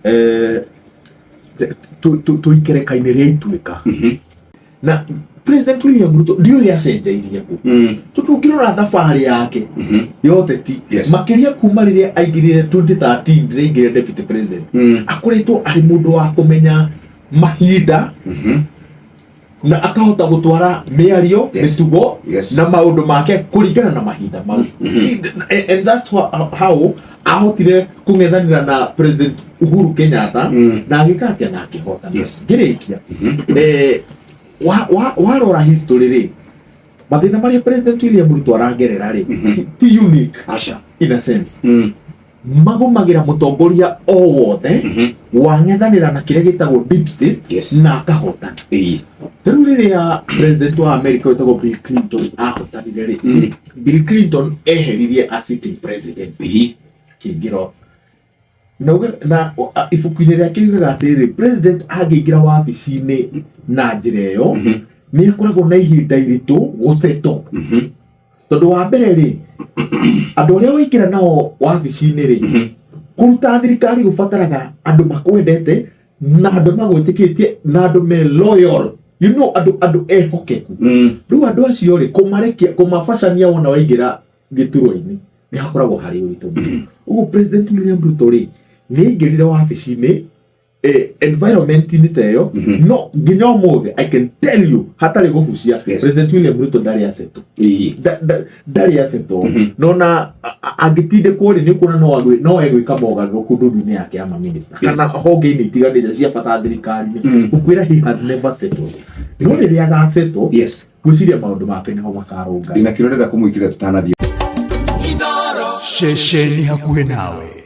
Eh, tũikereka-inĩ rĩa ituĩka na President William Ruto ndiũĩ acenjeirie kũ, tondũ ũngĩrora thabarĩ yake ya ũteti, makĩria kuma rĩrĩa aingĩrire 2013, rĩrĩa aingĩrire deputy president, akoretwo arĩ mũndũ wa kũmenya mahinda na akahota gũtwara mĩario, mĩtugo na maũndũ make kũringana na mahinda mau. And that's how ahotire kũng'ethanĩra na President Uhuru Kenyatta na agĩka atĩa? Na akĩhotana. Ngĩrĩkia, warora history rĩ, mathĩna marĩa President William Ruto aragerera rĩ, ti unique Aca. in a sense. Magũmagĩra mũtongoria o wothe wang'ethanĩra na kĩrĩa gĩtagwo deep state na akahotana. Rĩu rĩrĩa president wa America wĩtagwo Bill Clinton ahotanire rĩ, Bill Clinton eheririe a sitting president kĩingĩro na na ibuku-inĩ rĩake yugaga atĩrĩrĩ, president angĩingĩra wabici-inĩ na njĩra ĩyo, nĩ akoragwo na ihinda iritũ gũsettle, tondũ wa mbere rĩ, andũ arĩa waingĩra nao wabici-inĩ rĩ, kũruta thirikari gũbataraga andũ makwendete na andũ magwĩtĩkĩtie na andũ me loyal, andũ ehokeku. Rĩu andũ acio rĩ, kũmarekia, kũmabacania wona waingĩra gĩturwa-inĩ nĩ hakoragwo harĩ ũritũ mũno. Ũguo President William Ruto rĩ, nĩ aingĩrire wabici-inĩ environment-inĩ ta ĩyo, no nginya ũmũthĩ I can tell you hatarĩ gũbucia, President William Ruto ndarĩ asettle. Ndarĩ asettle. No na angĩtindĩkwo rĩ, nĩ ũkuona no egwĩka mogarũrũku ndundu-inĩ yake ya maminista kana honge-inĩ itiganĩte cia bata thirikari-inĩ. Gũkwĩra he has never settled, no rĩrĩa agasettle, ngwĩciria maũndũ make nĩho makarũnga. Ndina kĩrĩa ndĩrenda kũmwĩkĩra tũtanathiĩ. Ceceni hakuhĩ nawe.